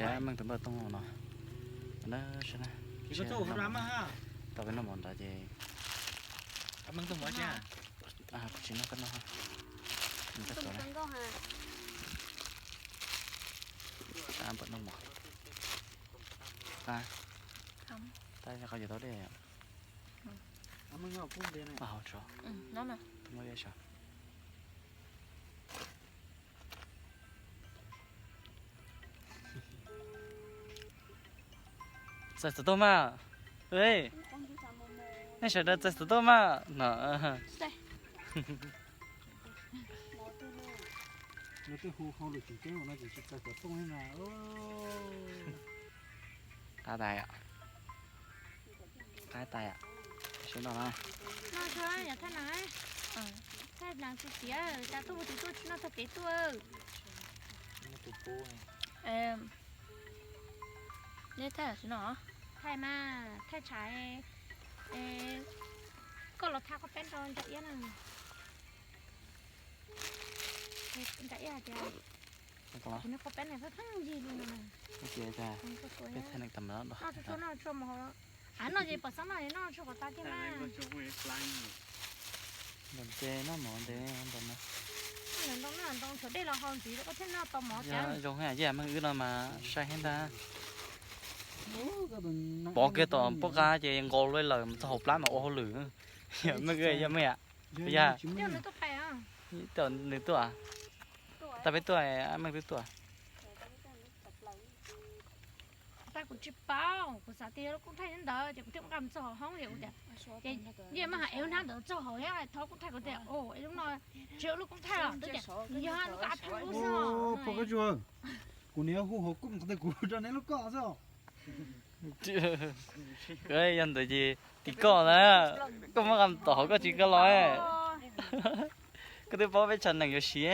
Tias Meej tus npawj tooj no na, saib na, tau peb noj mov ntawd ces, kuv tsis noj koj noj, koj tuav na, npawj noj mov, tab sis koj yuav tau dej, hau tso, muaj dej sav. Txais xov tooj mas. Nej sawv daws txais xov tooj mas no. Qab tais, qab tais, sawv daws na. Thaij nas txiv tiav, cas tuaj mus tsis tuaj tsis noj txog kev tuaj. Neb thaij los sis no? Thaij mas, thaij tshav. Koj los thaij qhov peb rau ntsa iab na. Ntsa iab hais tias, qhov peb na pheej ncig li no. Peb thaij neeg tag mas, noj tsuag tsuag, noj tsuag mus hauv. Av no ces pom xab noj es noj tsuag kom tas kiag mas. Ntev noj mov ntev ntau no. Ntoo noj ntoo tshuav dej los hau ntxiv koj thiaj noj tau mov thiab. Zoo heev, yeej meej wb no mas sai heev ntag. Pov kiag tom poj qab ces nkaus lawm mus txog hauv plab mas ua hauj lwm. Meej wb yog meej yam, yog nws tuaj pais, nws tuaj, tau peb tuaj, meej twb tuaj. Kuv tsis paub, kuv xav tias lub koob thaij ntawd ces kuv thiaj nqa mus txog hauv hoob es kuv tias, ces yeej meej hais es lub hnab ntawd txog hauv thiab thov koob thaij kuv tias, es lub no tsis yog lub koob thaij los twb tias yog lub koob thaij lub xwb. Pog Kab Tsuag, kuv niam hu hauv koob qhov tias kuv rau neb lub koj xwb. Yog ntawd ces tim koj na, koj muab nqa tom hauv koj tsis koj los. Koj twb paub peb tshav nees yuav siv.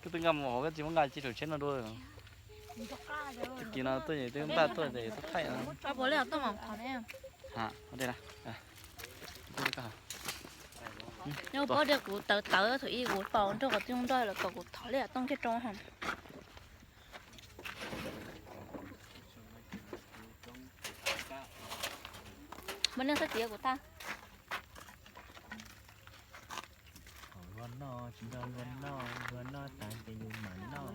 Koj twb nqa mus hauv koj tsis muab nqa cia saum tsheb no dua. Tag kis no tuaj twb npaj tuaj ces tuaj thaij. Nyob pab tias kuv tawv tawv thaum ub kuv pom nrog qhov tij nrog los kom kuv thov liaj tooj kiag rau. Npawg Neej txhob txiav kuv tag. Luag noj tsis nrog luag noj, luag noj tas ces yus mam noj.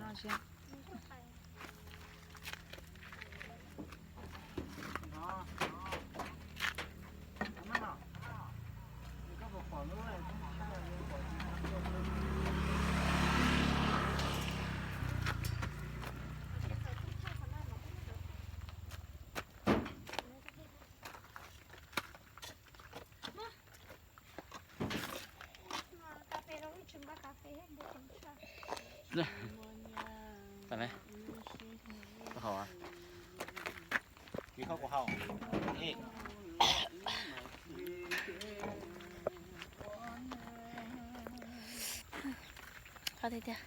Qhov tiag tiag.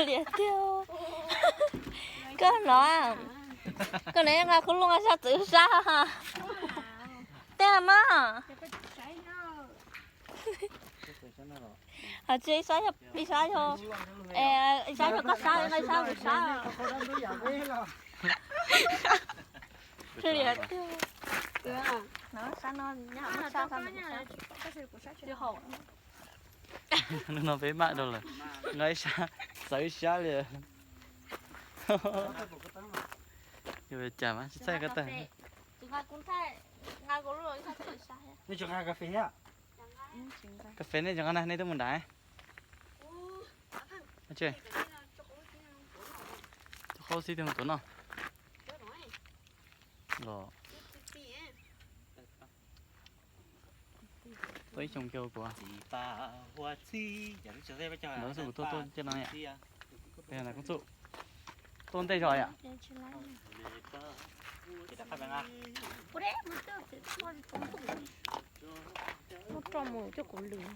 Liam tiag. Koj no, koj no nqa khub lub nqa sab txawv sab. Tej mas. Tsis ib sab yog ib sab yog, ib sab yog koj sab nqa ib sab kuv sab. Liam tiag. Sab no, sab no. Hnub no peb maj dhau lawm, nqa ib sab txawv ib sab li. Yuav cas mas tsis txaij ko taw. Kas fes nej tseem nqa na, nej twb mus nram. Tso qhaub xib twb mus tuav noj los. Tuaj ib xyoo kiag kuv. Ntawd xwb kuv tuaj tuaj caj no yom. Koob Txuj, tuaj ntej zog yom. Muab roj mus coj kuv lwm.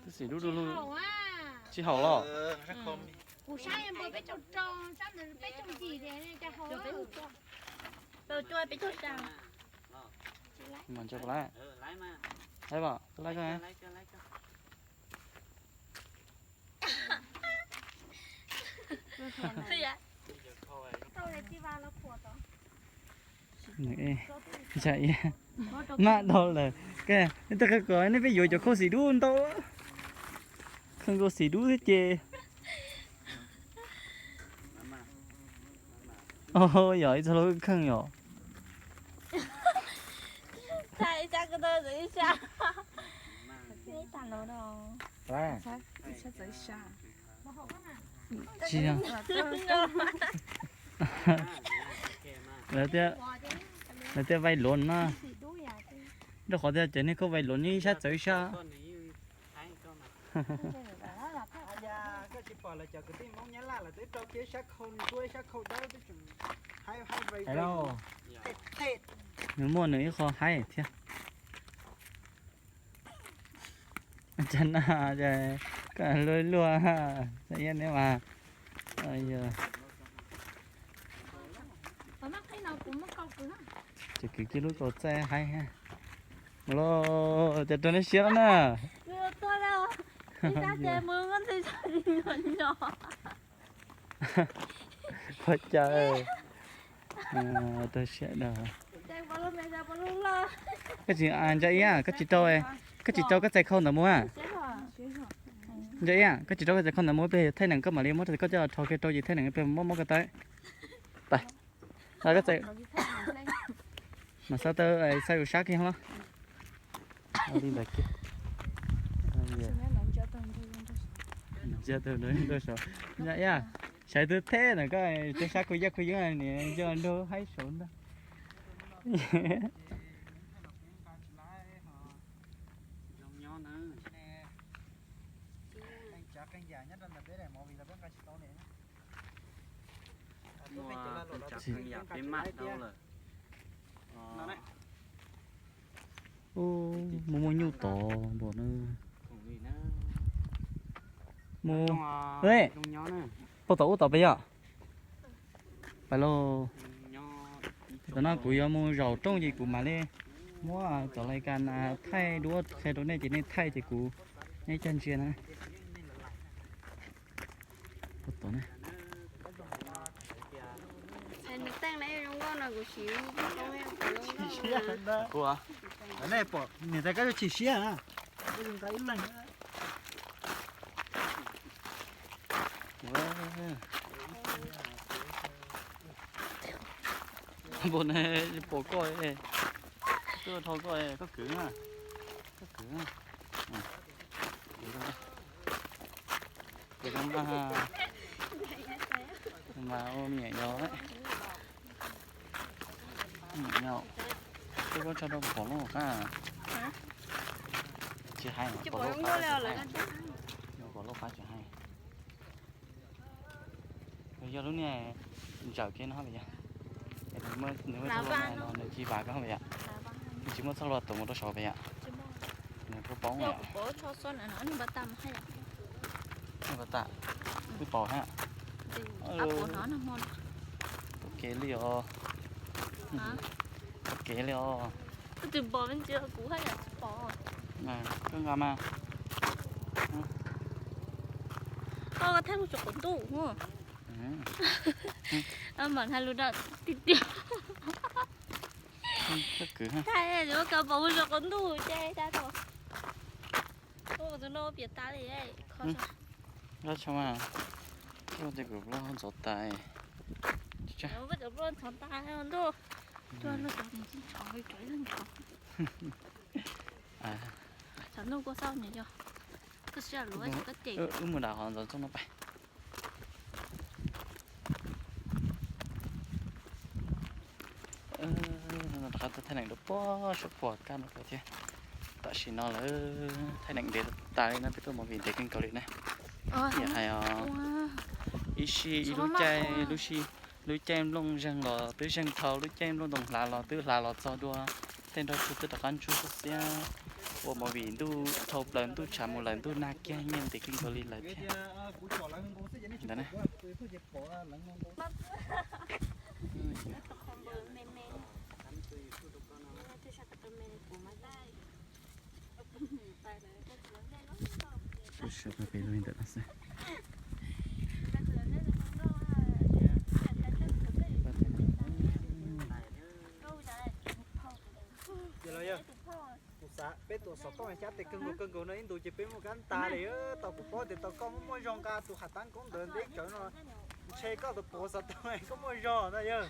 Twb xim dub dub lug. Tsis haum los? Kuv saib npawg peb caug rau, saib npawg peb caug yim tias cas hauv. Peb caug rau. Mas ntshe puas laib? Laib mas, koj laib koj. Ntshe maj dhau lawm. Koj, nej twb qhia kom nej peb yuav cov khau xim dub ntau. Khau xim dub thiab ces. Yog ib txog lub kheej yom. Tsis yog. Lawv tias, lawv tias vais luv no, rau qhov tias cov niag khau vais luv nyob ib sab txawv ib sab. Koj tsis pom lawv cov kwv tij Hmoob Nyab Laj lawv twb rau kiag ib sab khau ntsuab ib sab khau dawb twb tseem haib haib vais. Nws muaj nws ib qho haib thiab. Cas na, koj luag luag, Txawj Iab neb mas. Ces kwv kiag lub kaus txaij haib. Los cas rau neb siab na. Ua cas rau siab da. Koj tsis, Ntsa Iab, koj tsis rau, koj tsis rau koj txais khau ntawd mus a. Ntsa Iab, koj tsis rau koj txais khau ntawd mus, peb thaij neem koj mam li muab koj coj rho kiag rau ces thaij neem peb muab muab koj tawb. Pais. Koj txais, mas xav tawb, xav ua sab kiag los. Li ntawd kiag. Ntsia tau nrog saud. Ntsa Iab, saib twb theb ntawm koj, cov sab khuv yaj khuv yeeb niam nco nrog haib saud ntag. Ub, muaj muaj nyuj tod npaum no. Mus, puag tom ub tod peb yom. Pais lauj. Tam no kuv yuav mus zaum rooj ces kuv mam li muab cov lais kas thaij duab qhia rau nej ces nej thaij ces kuv neb coj ntsia na. Kuv, nej pom niam tais kab yuav chim siab na. Npua ne, pom koj, twb dhau koj, koj kwv na, koj kwv na. Kwv zoo mas, mas ua me nyuam yos, me nyuam yos, twb koj tso rau pom lub qab, tsis hais pom lub qab tsis hais, pom lub qab tsis hais. Yog lub niag ntsaws kiag no pes yog, nws muaj txoj hlua no nws tsis vam koj pes yom, nws tsis muaj txoj hlua tuav mus rau saud pes yom, nws kuj poob yom. Twb pom hab, pom kev li os, pom kev li os. Koj nqa mas, koj thaij kuv tso quav ntuj. Mam hais lus da tiag tiag. Thaij yuav kawg pom kuv tso quav ntuj ces tag tau. Tus no piam tas li. Dab tsi mas, tus kuv plaub ntxhov tas. Koj cov plaub ntxhov tas ntuj. Tuaj luaj cov ntxhov, cov ntxhov. Tshav ntuj kuj xauj nws yog. Koj siab luv koj ces. Wb mus dam qhov ntxov txooj no pais. Rov qab tuaj thaij neem rau puag saum puag kaj no thiab. Tam sim no lawm, thaij neem ntev tas li no peb tuaj movie ntev kawg nkaus li na. Yam hais os, ib sij ib lub caij, lub sij, lub caij nplooj zeeg los twb zeeg dhau, lub caij nplooj ntoo hlav los twb hlav los txog dua, tej nrog tsuj twb rov qab ntsuj xwb xiab. Ua movie ntuj dhau plaws, ntuj tshav mus lawm, ntuj nag kiag, nyiaj ntev kawg nkaus li lawm thiab. Ntawd na. Kuv sawv pem lub ntawm no xwb. Kuv xav peb tus xov tooj xyab tes kawg nkaus kawg nkaus no ib ntus ces peb muaj kab ntag li. Tau kuv paub tias tau koj muaj muaj zog nqa tus qhav tab koob ntawd ntev tsawv no, ntshe koj tus puav xov tooj koj muaj zog ntag yawg.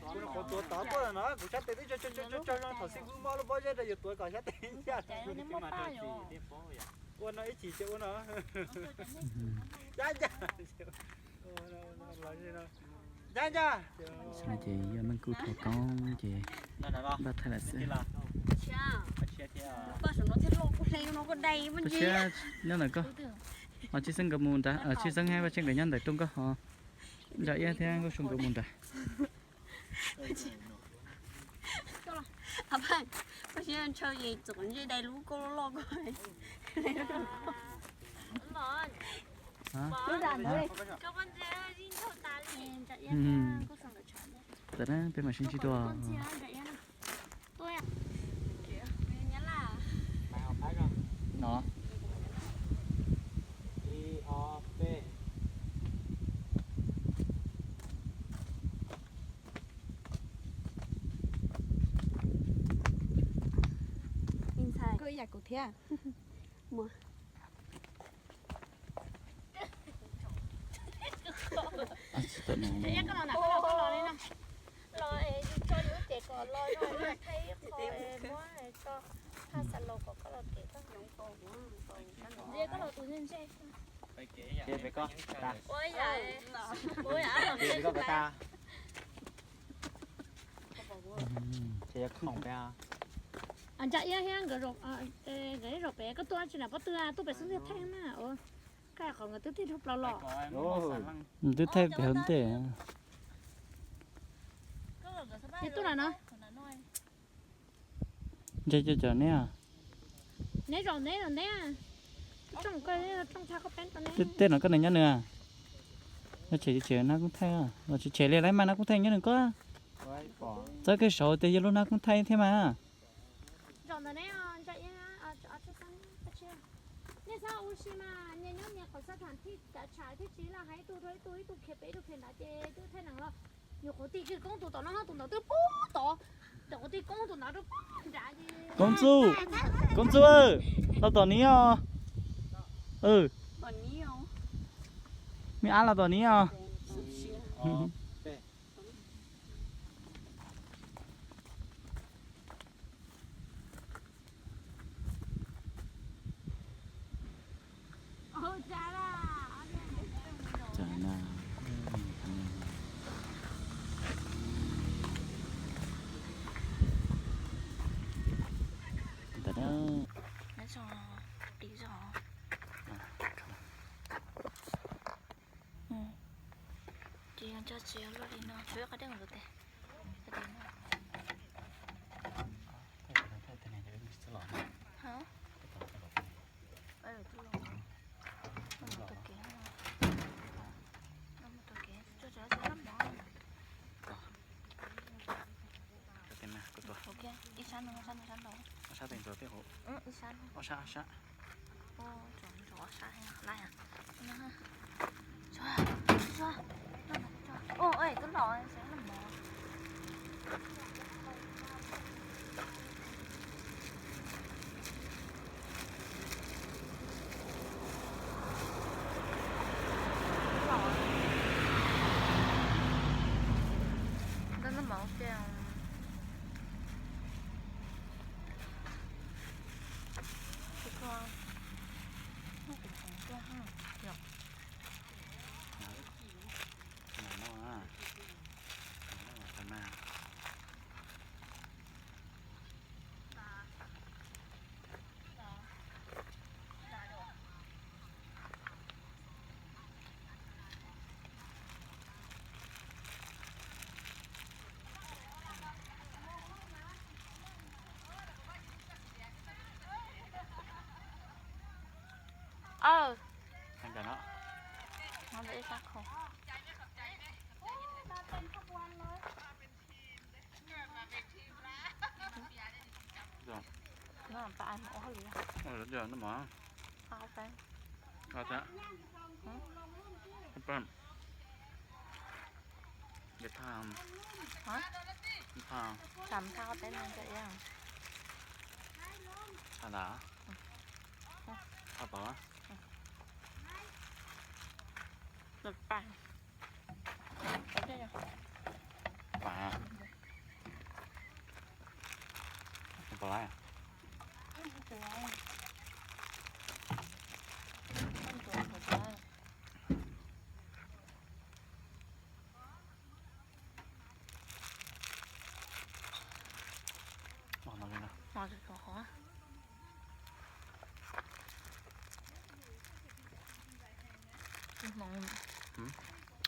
Kuv no qhuav tuav tod tuaj no kuv xyab tes twb tsaug tsaug tsaug tsaug zoo thaum xib fwb mob lub pob zeb rau yus tuav kom xyab tes ncaj. Ua no ib chim ces ua no. Ncaj ncaj. Ncaj ncaj. Ces yog Meej Kuj thov koob ces npaj thaij lawm xwb. Koj siab nyob ntawm koj, Vaj Tswv Xeeb nkawd mus nrad, Vaj Tswv Xeeb hab Vaj Tswv nkawd nyob ntawm rooj nkoj ho. Ntsa Iab thiab Nkauj Su nkawd mus nrad. Ntshaw es txom ntsej dai lub koj loj loj ko. Tam na peb mam sib ntsib dua. No. Koj ib yam kuv thiab. Ntsa Iab thiab nkawd, nkawd zaum pem, koj tuaj tsis nram pob tw, tuaj pem xub ntiag thaij na. Koj qhov nkawd twb thaij dhau plaws los. Twb thaij pem hauv ntej. Neb tuaj nram no. Ntse cov neb. Neb zaum neb zaum neb. Rooj koj, rooj tshaj koj peeb rau neb. Tej no koj nws nyob nws. Tshem tshem nab koob thaij, tshem tshem li lawv mas nab koob thaij nyob nws koj. Txawb koj saud tias yog lub nab koob thaij thiab mas. Zaum ntawm neb, Ntsa Iab, nej txhob ua si mas, nyias nyob nyias qhov xab tham thiaj kav tsam thiaj tsis laj hais ib tug rau ib tug, ib tug khiav pem ib tug khiav nrad ces twb thaij nees los. Yus qhov twg koob tus tom no, tus ntawd twb pub tod, tus qhov twg koob tus ntawd rau pub nrad ces. Koob Txuj, Koob Txuj, los tom niv os. Me ab los tom niv os. Ces yog cov txiv luaj li no, tshuav ib qho dej mus tus tes. Ib sab no, sab no, sab no. Ib sab, ob sab. Ntawm no mov tiag. Tsis kho, muaj kuv khoom tiag ha, yom. Ơ. Ăn cho nó. Nó để sắc không? Rồi. Nó làm tao ăn ổ hơi vậy? Ờ, rồi, nó mở. Tao phải. Tao sẽ. Hử? Không phải. Để tha. Hả? Tha. Làm sao để ăn cho em? Tha đã. Tha tỏ. Được. Pais. Pais. Pais.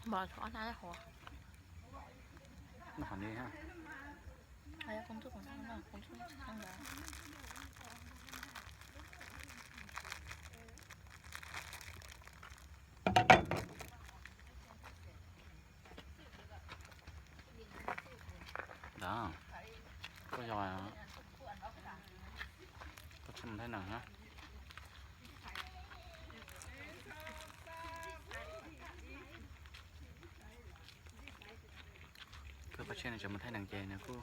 Bò thov na hua. Nó hòn đi ha. Ai, công thức của nó là công thức thắng đó. Đó. Có giò. Có xem thấy nè ha. Koj pab tshiab no tseem mus thaij nees ces nws kuj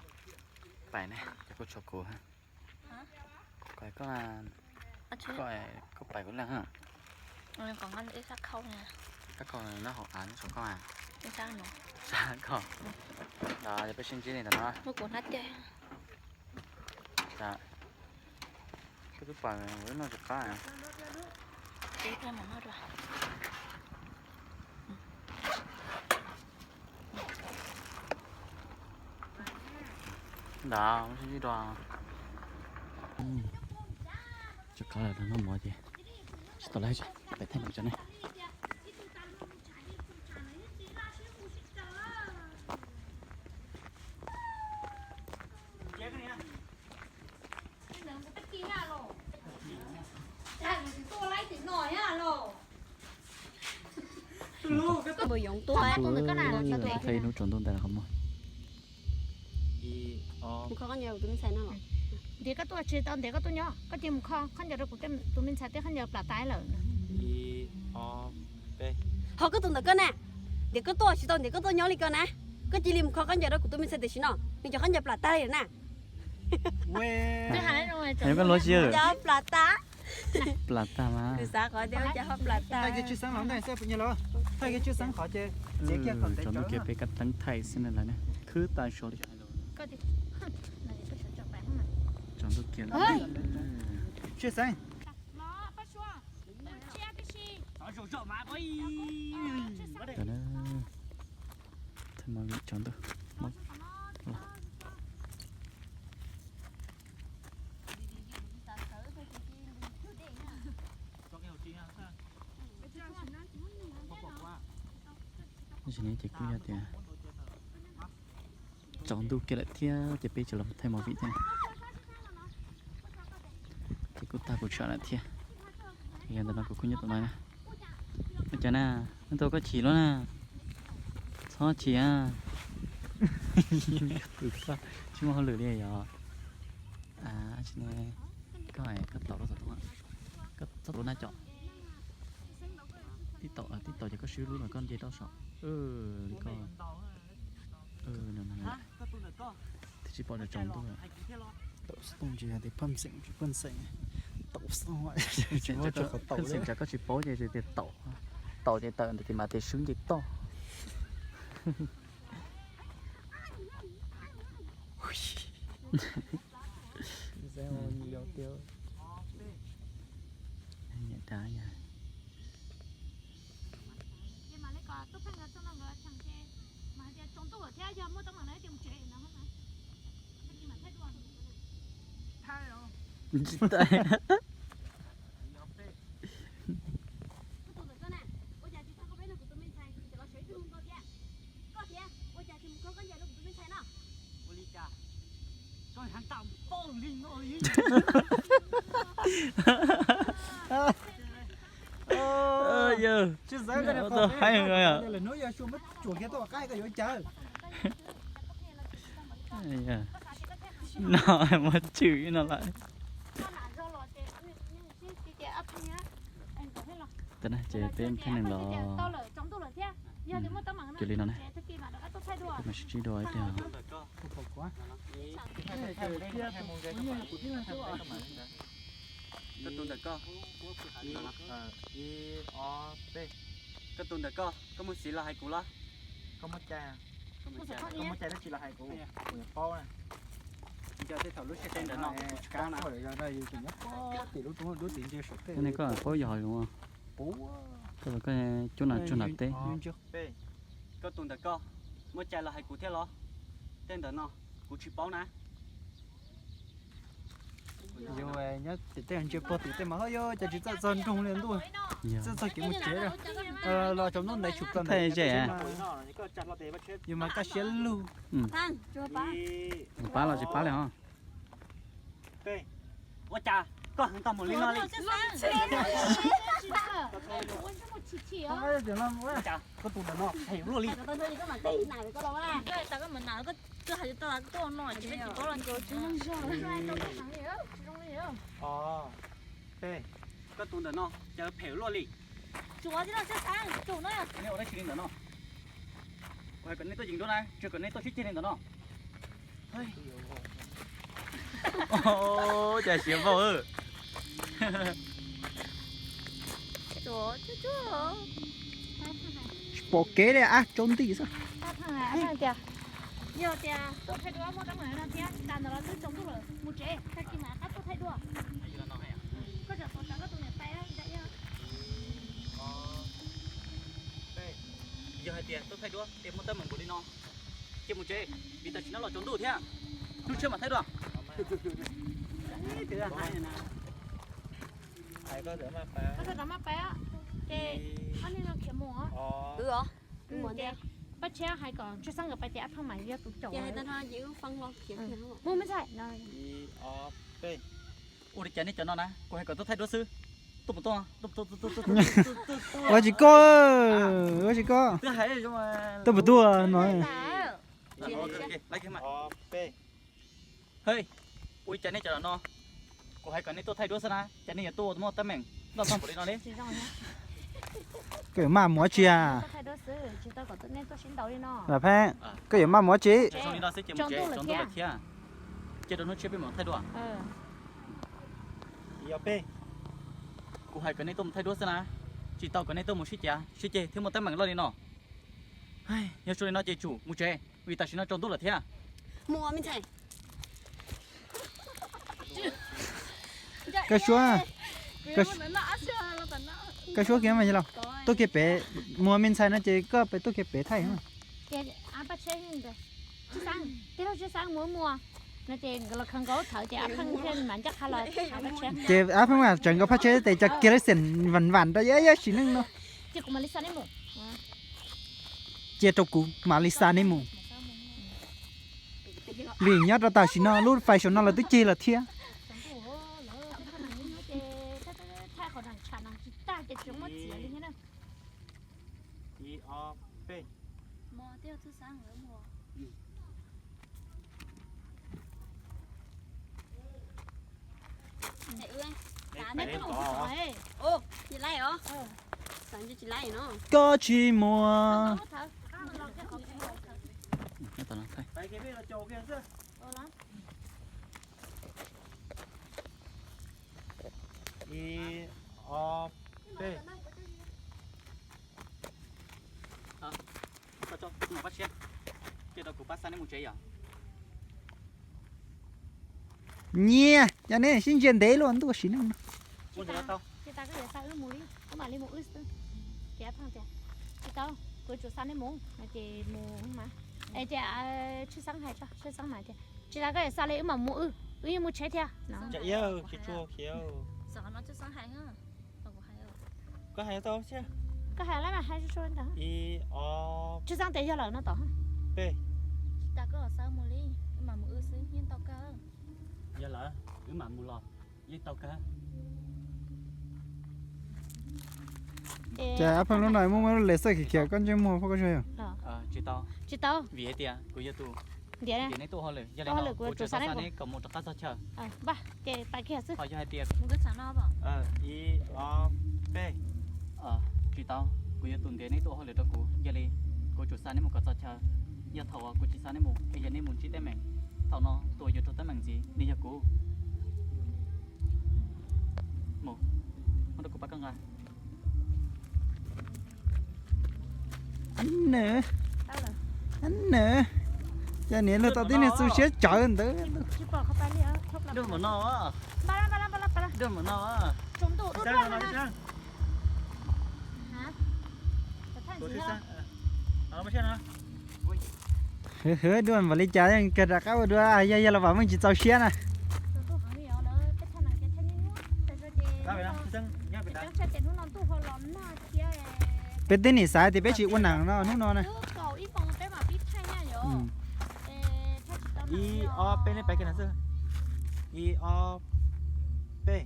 pais ne, ces kuj tshua kuv ha. Koj, koj pais kuv leej ha. Koj no hauv av nyob saum koj a. Sab koj. Peb sib ntsib li ntawm no. Koj twb pais ua lub no tsis qab. Ntawd sib ntsib dua. Tsis qab lawm, noj mov ces tsis tau lawm, pais thaij nees tso ne. Thaij hnub tsaus ntuj ntawm qhov muag. Ntiav koj tuaj tsis tau ntiav koj tuaj nyob, koj cia mus kho khaub ncaws rau kuv tus me ntxhais tej khaub ncaws plam tas lawm. Ho koj tus ntawm koj na, ntiav koj tuaj tsis tau ntiav koj tuaj nyob li ko na. Koj cia li mus kho khaub ncaws rau kuv tus me ntxhais tam sim no, nws cov khaub ncaws plam tas li na. Cov plam tas. Plam tas mas. Kuv xav qhov tias ua cas ho plam tas. Thaij kiag Tshwj Xeeb los ntag, thaij kiag Tshwj Xeeb qhov ces txiav kiag kom ntev. Tsaus ntuj kiag peb kab teeb thaij xwb na lawm ne. Khwb tag suav li. Tsaus ntuj kiag. Tshwj Xeeb. Thaij movie tsaus ntuj. Tam sim no ces kuj yog tias tsaus ntuj kiag lawm thiab ces peb tseem los thaij movie thiab. Ces kuj tag kuv tsham lawm thiab. Yog ntawm no kuv kuj nyob tom no na. Ua cas na, neb tua koj chim luaj na. Txhob chim a. Tus koj tsis muaj hauj lwm li yog. Koj, koj taum rau tom, koj txhob tua nab com. Tib taum, tib taum ces koj swb lub los koj nce rau saum. Li koj. Twb tsis pom tsaus ntuj. Taum xov tooj ces tias phaj xeem tsis phaj xeem. Taum xov tooj, phaj xeem tsam koj tsis paub ces tias taum. Taum ces tawm ntawm tis mas tias swb nce toj. Nyiam dab yog. Tsis tau. Tsis xav koj tau haib hnub yog sua muab tsuam kiag tuaj qab koj yuav cas. No muab tswm no lawm. Ces peb thaj neeg los cuag li no na, peb mam sib ntsib dua ib pliag. Koj tus ntawm koj. Koj tus ntawm koj, koj muaj xiv los hais kuv los? Koj muaj cai, koj muaj cai dab tsi los hais kuv, kuv yuav paub na. Nco tej thaum lub sij hawm ntawm no kuv tsis paub na. Koj paub yog hais lus, koj cub nas tsuag nram teb. Koj tus ntawm koj, muaj cai los hais kuv thiab los? Tej ntawm no kuv tsis paub na. Yus nyob tim tej ntsia pog tim tej mas ho yog cas tsis txawj txog nroog li ntuj, txawj txog kev mus tsev. Los tsaus ntuj ntev tshum plaws ntawm tsev mas yus mas kaj siab lug. Pab los tsis pab li ho. Ua cas koj heev tau mus li no li? Ua cas koj tus ntawm no phem luaj li? Koj tus ntawm no cas phem luaj li? Nej ua dab tsi li ntawm no? Kuv hais kom nej tuaj yees duab na, tsis kom nej tuaj sib ceg li ntawm no. Cas siav vau. Tsis pom kev li, ab tsaus nti xwb. Tias, yog tias tuaj thaij duab muaj teeb meem no thiab, tas ntawd los twb tsaus ntuj lawm, mus tsev, tag kis mam qab tuaj thaij duab. Koj tsam tuav rawv koj tus niam tais. Yog hais tias tuaj thaij duab es muaj teeb meem npaum li no, cia mus tsev, vim tam sim no los tsaus ntuj thiab, hnub tshiab mam thaij duab. Koj sawv rov maj pais, ces ob niag no khiav mus os. Paj Tshiab hais kom Tswj Xeeb nkawd pais ces Ab Pheej mas yog tus caum. Mus me ntxhais. Ua li cas nej cov no na, kuv hais kom tuaj thaij duab xwb. Tuaj mus tuaj. Ua tsis koj, ua tsis koj. Tuaj mus tuaj no. Ua li cas nej cov no, kuv hais kom nej tuaj thaij duab xwb na, cas nej yuav tuaj muaj teeb meem noj txog npaum li no li? Koj yuav maj mus dab tsi a? Pheej, koj yuav maj mus dab tsi? Tsaus ntuj lawm thiab, cia rau hnub tshiab peb mam thaij duab. Kuv hais kom nej tuaj mus thaij duab xwb na, tsis tau kom nej tuaj mus sib cav sib ceg thiab muaj teeb meem loj li no. Yog zoo li no ces tsum mus tsev, vim tam sim no tsaus ntuj lawm thiab. Koj suab, koj suab kiag mas yog los tuaj kiag pem, mus me ntxhais no ces koj pem tuaj kiag pem thaij. Ces Ab Pheej mas tseem nkaus Phaj Tsheb tes cov kiag lawv xeem vam vam rau yog sim neej no. Cia rau kuv mam li xa neb mus. Vim nyob rau tam sim no lub fais saum no lawv twb ceg lawm thiab. Koj tsis muaj. Ib, ob, peb. Nyias, yog neb sib ntsia ntev luaj ntuj sim neej no. Tsis tas koj yuav xa li wb mam mus wb, wb yeej mus tsev thiab. Koj hais tau, Tswj Xeeb tias yog lawm no tom. Tsis tas koj yuav xa wb mus li, wb mam mus wb xwb yeej tau kawg. Yog lawm, wb mam mus los yeej tau kawg. Ces ab pheej lub no muaj muaj lub lej xaj khiav khiav koj ntsej muag poj koj zog yog? Tsis tau. Tsis tau. Vim hais tias kuv yog tus ntiav neb tuaj hauj lwm, yog li no kuv tseem xa neb kom mus rov qab txog chaw. Yog hais tias ib ob peb, tsis tau, kuv yog tus ntiav neb tuaj hauj lwm rau kuv, yog li kuv tseem xa neb mus kom txog chaw. Yog thaum uas kuv tsis xa neb mus es yog neb mus ntsib teeb meem, thaum no tus uas yuav raug teeb meem ntxiv nws yog kuv. Mus, muab rau kuv pab koj nqa. Nws, nws, cas niam luag tau tib neeg txu siab tsawv ntawd. Dua npaum no, dua npaum no. Hwv, hwv, dua npaum li cas kawg rov qab ua dua, yog yog los vam meej tsis txaus siab na. Peb twb nim xav tias peb tsis ua neeg no hnub no na. Ib ob peb, nej pab kiag no xwb. Ib ob peb.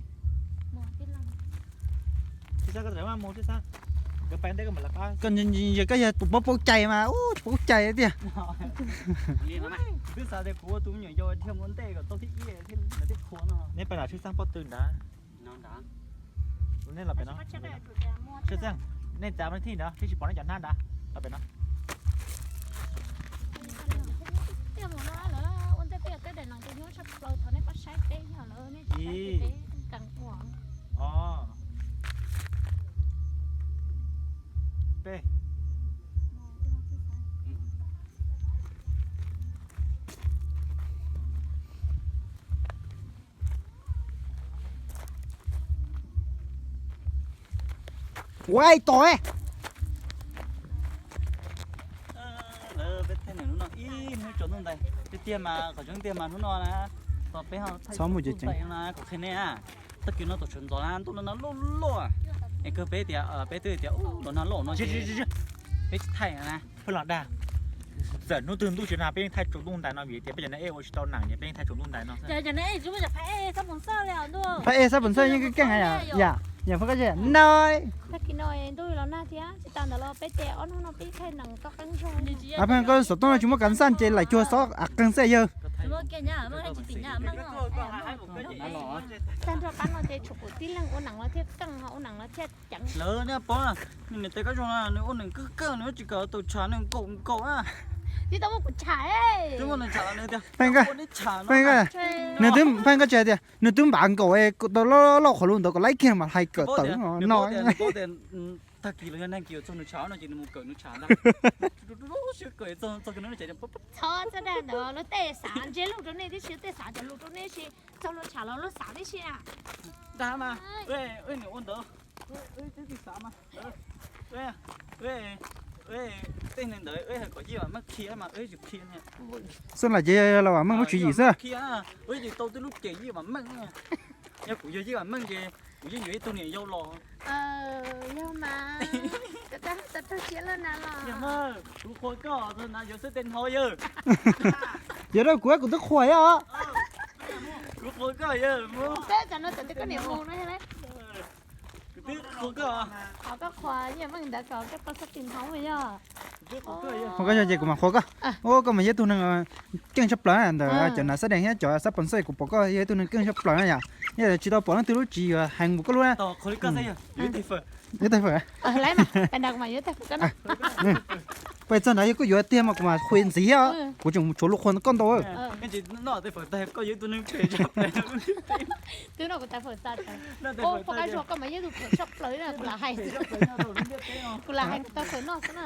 Koj ntsia koj yog tus paub paub cai mas ub tsis paub cai tiag. Twb xav tias kuv ua tus me nyuam yaus dhia mus ntej kom tau thib ib thiab thiab qhua no. Nej pab lam tshwj xeeb pob tw ntawd. Nej los pem no. Tshwj xeeb, nej txav mus thib ntawd thiab tsis pom nej cov hnab ntawd. Los pem no. Ib, ob, peb. Ua tos, peb thaij hnub no ib hnub tsaus ntuj ntais tiag tiag mas qhov tseeb tiag mas hnub no na, peb ho thaij tsaus ntuj ntais na, kuv qhia nej, tag kis no thaum sawv ntxov na ntuj no loj loj, es kawg peb tias peb twb tias ub los nag loj no peb tsis thaij na. Pheej los dag, txawm hnub twg ntuj tsis nag peb yeej thaij tsaus ntuj ntais no vim tias peb cov neeg ej ua tsis tau neeg ces peb yeej thaij tsaus ntuj ntais no. Phab ej xab pom xawj yeej keej yam, yam pheej koj no. Tag kis no ntuj los nag thiab tsis tas ntawd los peb ces ob hnub no peb thaij nees toj qeeb zog. Pheej koj xov tooj no tsis muaj kas xaj ces laim cuag xob av qeeg xwb yawg. Tag nrho qab no ces tshuav kuv tib leeg ua nees los thiaj keej, ho ua nees los thiaj ceev. Lawv nej paub na, nws niam tais Kab Zoo na, nws ua nees kawg kawg, nws tsis kam tau tshav, nws nkaum nkaum na. Twb tau muab kuv tsham, twb muab nws tsham, nws tias, nws twb, Pheej koj tsis hais tias nws twb npam nkaum tau loj loj qhov lus ntawd kom laib kiag mas hais kawm tawm no. Tag kis los yog nag kis txog nws tshav no ces nws mus kawm nws tshav ntag. Siab kawm txog, txog kawm nws tshav. Txhob txhob dag ntawd, luag tej xav ntse lus rau nej tib si, tej xav cov lus rau nej si, txog luag tshav los luag xav tib si na. Dag mas, nws ua ntawd, twb tsis xav mas, tej neeg ntawd kom yeej vam meej qhia mas tsis qhia. Xwb las ces yog los vam meej lub tswv yim xwb. Tsis tau twb lub cev yeej vam meej. Yog kuv yog yeej vam meej ces kuv yeej yuav ib tug niam yau los. Yog mas, koj tau raug siab lawm na los. Kuv qhuas koj, na yuav xwb tej hno yawg. Yog rau kuv, kuv twb qhuas yawg os. Kuv qhuas koj yawg. Peb tam no txawm tias koj niam mus no yog, kuv twb qhuas koj. Qhov koj qhuas yeej meej ntawd kom koj tau xab tis hno yog. Qhuas koj yog ces kuv mam qhuas koj. Ua koj mas yog ib tug neeg keej tshaj plaws ntawm cov nav xab dees thiab cov xab pom xawj, kuv pom koj yog ib tug neeg keej tshaj plaws na yom. Yog tsis tau pom leej twg lub tswv yim heev mus koj lub na. Pais txog ntawd yog koj yuav tiag mas kuv mam qhuas ntxiv thiab, kuv tseem tshuav lus qhuas koj ntau. Twb no kuv tais fawm tas, pom koj mas yog tus phem tshaj plaws, kuv lam hais, kuv lam hais kuv tais fawm noj xwb na.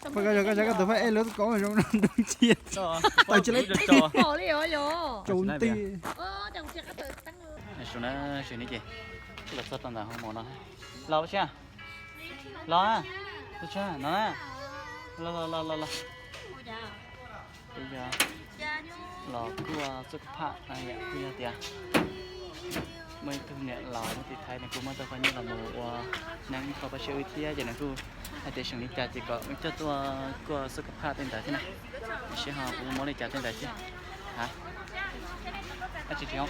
Pab koj, koj tus phab ej lawv koob zoo ntau ntau cia, tawm tsis laib pom li os yog. Tsaus nti. Sawv ne ces los txog rau ntawm hoo mom no. Los ua si, los, los tshaj no na. Los los los los los. Peb yog los kuaj txuj phaj, kuj yog tias muaj ib tug niam laus nyob tim Thaib nws kuj muab tau paj nyuj los mus ua neeb tau paj siab wb thiab ces nws kuj hais tias seem li cas ces kom wb coj tuaj kuaj txuj phaj tej ntawd thiab na. Seb ho kuv muab li cas tej ntawd thiab. Ha, dab tsi tsis zoo.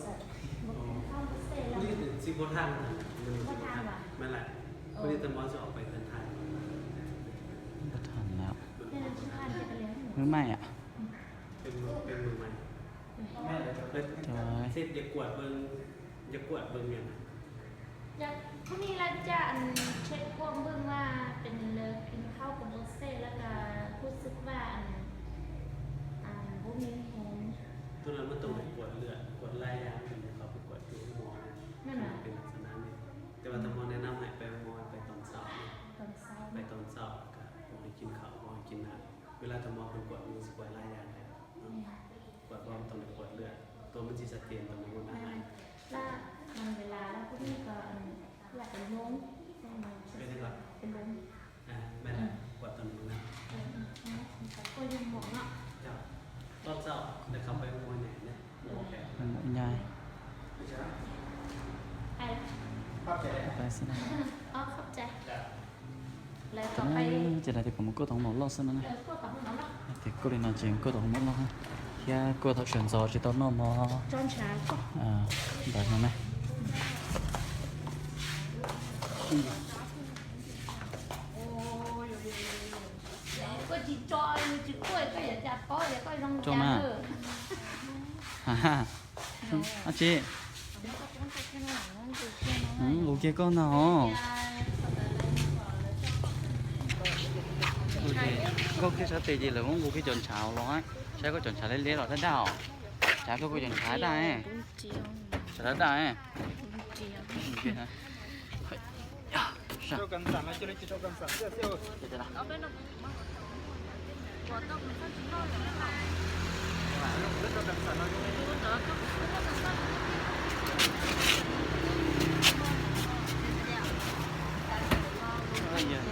Ua, kuv twb tsis npuaj thaj na, kuv twb tsis npuaj thaj na. Kuv twb tsis npuaj thaj na. Wb maj yom. Peb maj. Ces kuam peb maj. พรุ่งนี้เราจะ อัน เช็คพวกเบิ่งว่าเป็นเลยกินข้าวกับโปรเซสแล้วก็รู้สึกว่า อัน อัน บ่มีแฮง Thuốc lá mật ong phải quạt lượn, quạt lai ya, thì mình có phải quạt cái mùa này. Nên là เป็นลักษณะนี้ แต่ว่าถ้าหมอแนะนำให้ไปหาหมอไปตอนเช้านะ ตอนเช้า ไปตอนเช้า กับบ่ให้กินข้าว บ่ให้กินน้ำ เวลาถ้าหมอเพิ่นกวดมันสิกวดหลายอย่างเลย กวดพร้อมต้องได้กวดเลือด ตัวมันสิชัดเจนตอนมันอาหาร แล้วมันเวลาแล้วพวกนี้ก็ อัน อยากเป็นลม เป็นอะไรก่อน เป็นลม อ่า แม่นละ กวดตอนมันนะ เออ เออ เออ ก็ยังหมอเนาะ เจ้า ตอนเช้าได้เข้าไปหมอใหญ่นะ หมอแขก หมอใหญ่ ไป ไปสินะ อ๋อ ขอบใจ เจ้า Ces no ces lam tias kuv mus kuaj tau hauv mom loj xwb no na. Tias kuaj li no ces kuaj tau hauv mom loj thiab kuaj thaum sawv ntxov tsis tau noj mov ntawd no na. Tso mas. Ab tsi, nqus kiag koj ntag os. Nqus kiag sab tes ces lawv muab nqus kiag cov ntshav los, saib koj cov ntshav liab liab los daj daj os. Tsav koj cov ntshav daj, tsav daj daj.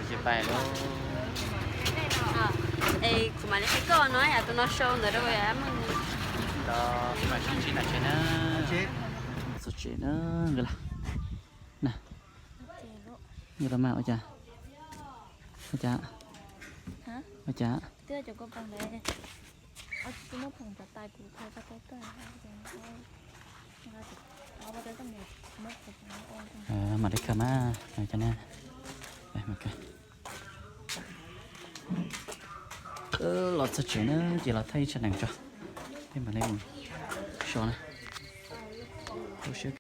Ces pais lauj. Es kuv mam li qhia koj no, yam tus no sau ntawd rau muaj. Los peb mam sib ntsib nram tsev na. Txog tsev na, nkawd los na. Nkawd los mas ua cas? Ua cas? Ua cas? Mam li kawg mas, ua cas na. Los txog tsev na, ces los thaij ib tsam nees tso, peb mam li mus so na. Lub siab